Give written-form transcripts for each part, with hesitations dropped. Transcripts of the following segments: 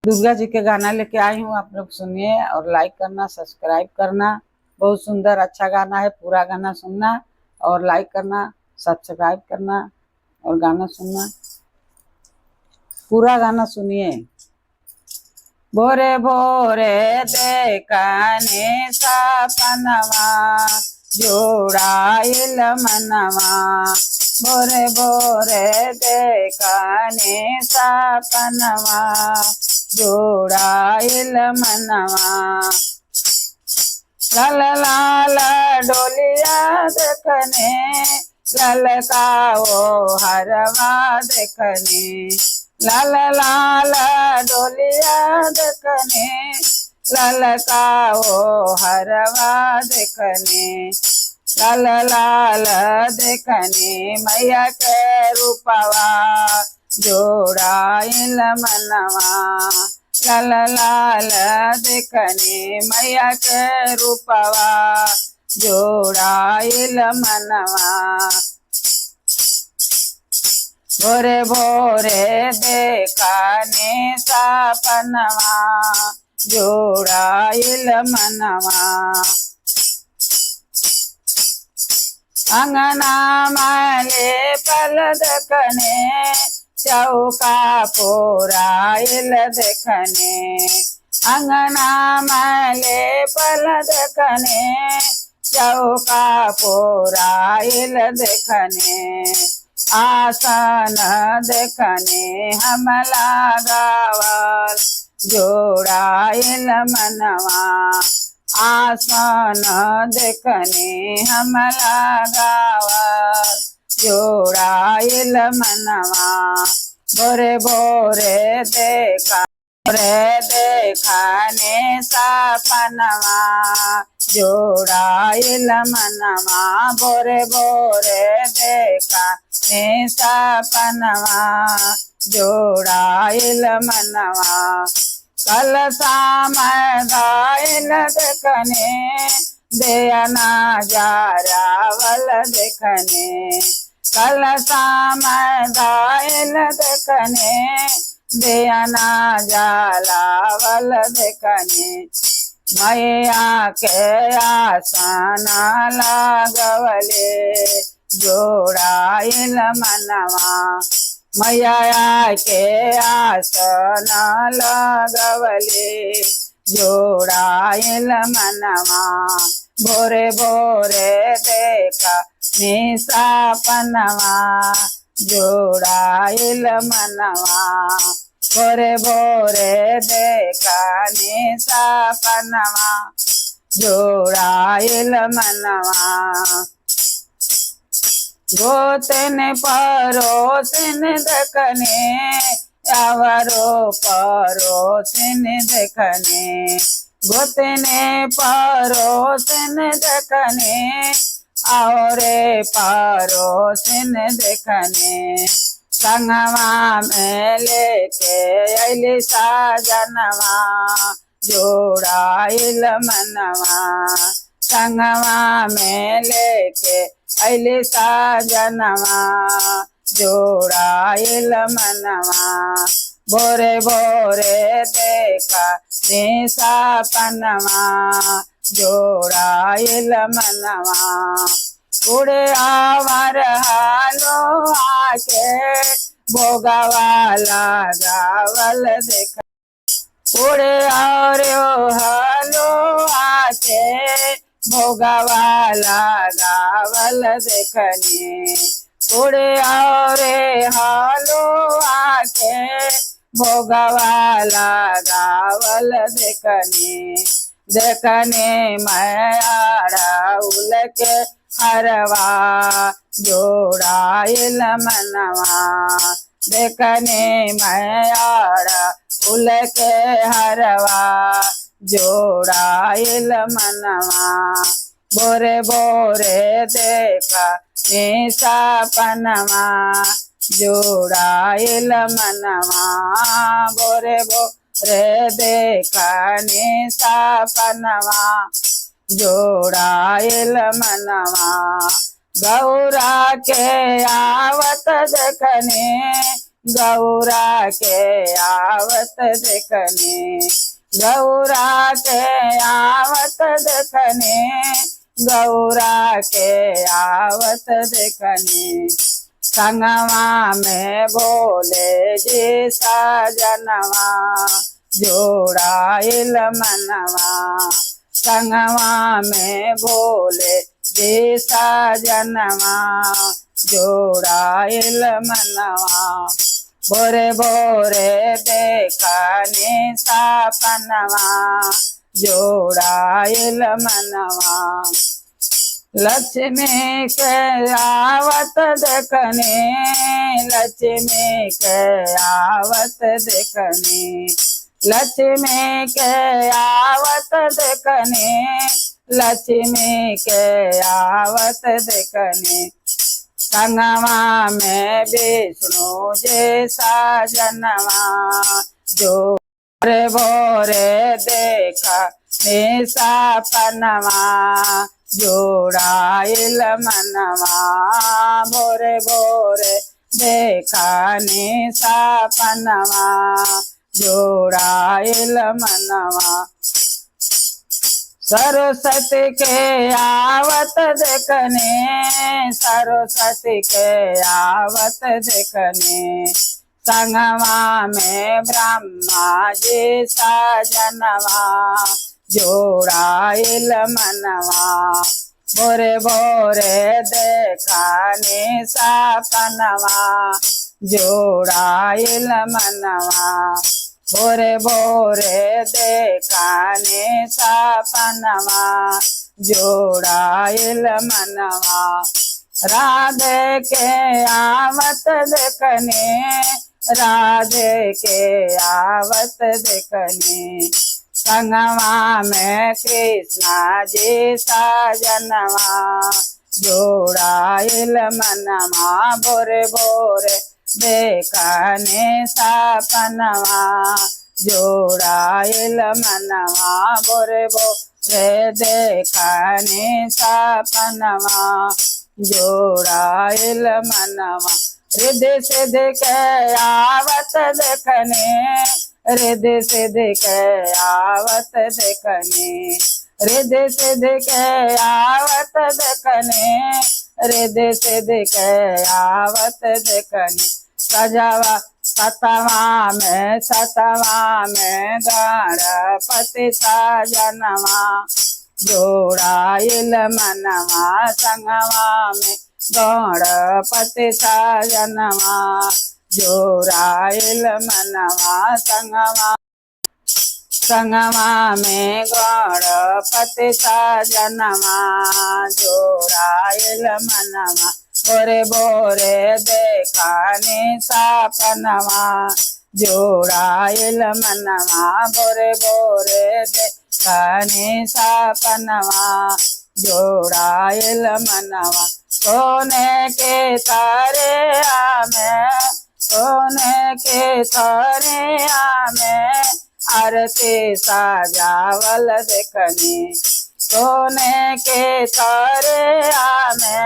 दुर्गा जी के गाना लेके आई हूँ, आप लोग सुनिए और लाइक करना, सब्सक्राइब करना। बहुत सुंदर अच्छा गाना है, पूरा गाना सुनना और लाइक करना, सब्सक्राइब करना और गाना सुनना, पूरा गाना सुनिए। भोरे भोरे देखने सपनवा जोड़ाइल मनवा। भोरे भोरे देखने सपनवा जोड़ाइल मनवा। लाल लाल डोलिया देखने, ललका ओ हरवा देखने। लाल लाल डोलिया देखने, ललका ओ हरवा देखने। लाल लाल देखने मैया के रूपवा जोड़ाइल मनवा। लाल लाल देखने मैया के रूपवा जोड़ाइल मनवा। भोरे भोरे देखने सपनवा जोड़ाइल मनवा। अंगना माले पल देखने, चौका पोराइल देखने। अंगना माले पल देखने, चौका पोराइल देखने। आसन देखने हम लगावल जोड़ाइल मनवा। आसन देखने हम लगावल जोड़ाइल मनवा। भोरे भोरे देखा भोरे देखने सपनवा जोड़ाइल मनवा। भोरे भोरे देखने सपनवा जोड़ाइल मनवा। कल साम दाइल देखने, दयाना जारावल देखने। कल साम दाइल देखने, दयाना जालावल देखने। मैया के आसन लगवले जोड़ाइल मनवा। मैया के आसन लगवले जोड़ाइल मनवा। भोरे भोरे देखा निसापनवा जोड़ाइल मनवा। भोरे भोरे देखा निसापनवा जोड़ाइल मनवा। गोतन परोसिन देखने, आवरो परोसिन देखने। गोतने परोसिन देखने, औरे परोसिन देखने। संगवा में लेके अली साजनवा जोड़ाइल मनवा। संगवा में लेके अली साजनवा जोड़ाइल मनवा। भोरे भोरे देखा निसापनवा जोड़ाइल मनवा। उड़े आवर हालो आके भोगवा लगावल देख। उड़े और हालो आके भोगवा लगावल देखने। उड़े और हालो आके भोगवा लगावल देखने। देखने मैं उल के हरवा जोड़ाइल मनवा। देखने मैं उल के हरवा जोड़ाइल मनवा। भोरे भोरे देखा निसापनवा जोड़ाइल मनवा। भोरे भोरे देखा निसापनवा जोड़ाइल मनवा। गौरा के आवत देखने, गौरा के आवत देखने, गौरा के आवत देखने, गौरा के आवत देखने। संगवा में भोले जी सजनवा, जोड़ाइल मनवा। संगवा में भोले जी सजनवा, जोड़ाइल मनवा। भोरे भोरे देखने सपनवा, जोड़ाइल मनवा। लक्ष्मी के आवत देखने, लक्ष्मी के आवत देखने, लक्ष्मी के आवत देखने, लक्ष्मी के आवत देखने। संगवा में विष्णु जी सजनवा, जो भोरे देखा सपनवा, जोड़ाइल मनवा। भोरे भोरे देखा सपनवा, जोड़ाइल मनवा। सरस्वती के आवत देखने, सरस्वती के आवत देखने। संगवा में ब्रह्मा जी सजनवा, जोड़ाइल मनवा। भोरे भोरे देखने सपनवा, जोड़ाइल मनवा। भोरे भोरे देखने सपनवा, जोड़ाइल मनवा। राधे के आवत देखने, राधे के आवत देखने। संगवा में कृष्णा जी सजनवा, जोड़ाइल मनवा। भोरे भोरे देखने सपनवा, जोड़ाइल मनवा। भोरे भोरे देखने सपनवा, जोड़ाइल मनवा। रिद्धि सिद्धि के आवत देखने, रिद्धि सिद्धि के आवत देखने, रिद्धि सिद्धि के आवत देखने, रिद्धि सिद्धि के आवत देखने। सजावा सतवा में, सतवा में गणपति सजनवा, जोड़ाइल मनवा। संगवा में गणपति सजनवा, जोड़ाइल मनवा। संगवा संगवा में गणपति सजनवा, जोड़ाइल मनवा। भोरे भोरे देखने सपनवा, जोड़ाइल मनवा। भोरे भोरे देखने सपनवा, जोड़ाइल मनवा। सोने के तारे आमे, सोने के तारे आमे, आरती सजावल देखने। सोने के तारे आमे,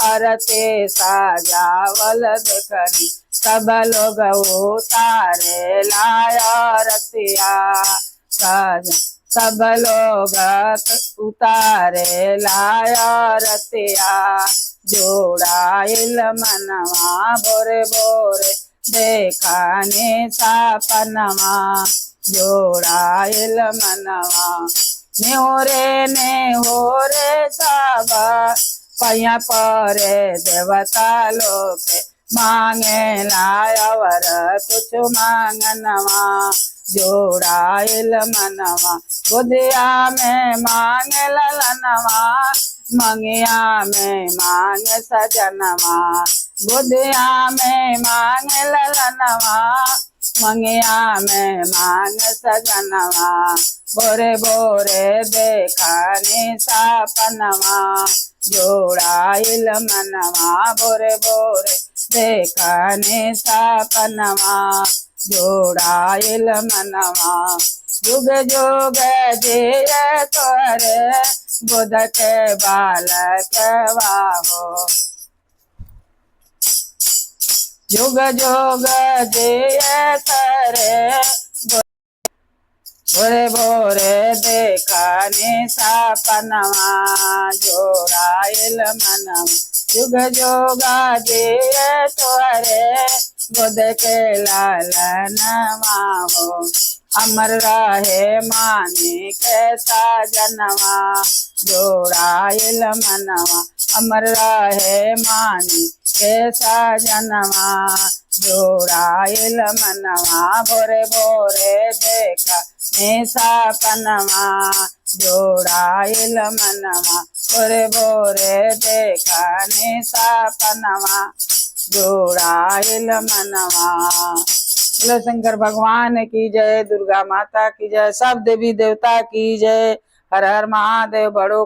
आरती सजावल देखने। सब लोग उतारे लाया रतिया सज, सब लोग उतारे लाया रतिया, जोड़ाइल मनवा। भोरे भोरे देखने सपनवा, जोड़ाइल मनवा। नेहोरे नेहोरे सब पैया परे देवता लोक, मांगे लायवर कुछ मांगनवा, जोड़ाइल मनवा। गोदिया में मांगे ललनवा, मंगिया में मांगे सजनवा। गोदिया में मांगे ललनवा, मंगिया में मांग सजनवा। भोरे भोरे देखने सपनवा, जोड़ाइल मनवा। भोरे भोरे देखने सपनवा, जोड़ाइल मनवा। जुग जुग जिए तोरे बुध के बालक वाहो। जुग जुग जिए तरे। भोरे भोरे देखा सपनवा जोड़ायल मनवा। जुग जोगा जिए तोरे गोद के लालनवा हो। अमर रहे मानी के साजनवा जोड़ायल मनवा। अमर रहे मानी के साजनवा जोड़ायल मनवा। भोरे भोरे देखा सपनवा जोड़ायल मनवा। भोरे भोरे देखा सपनवा जोड़ायल मनवा। बोलो शंकर भगवान की जय, दुर्गा माता की जय, सब देवी देवता की जय। हर हर महादेव। बड़ो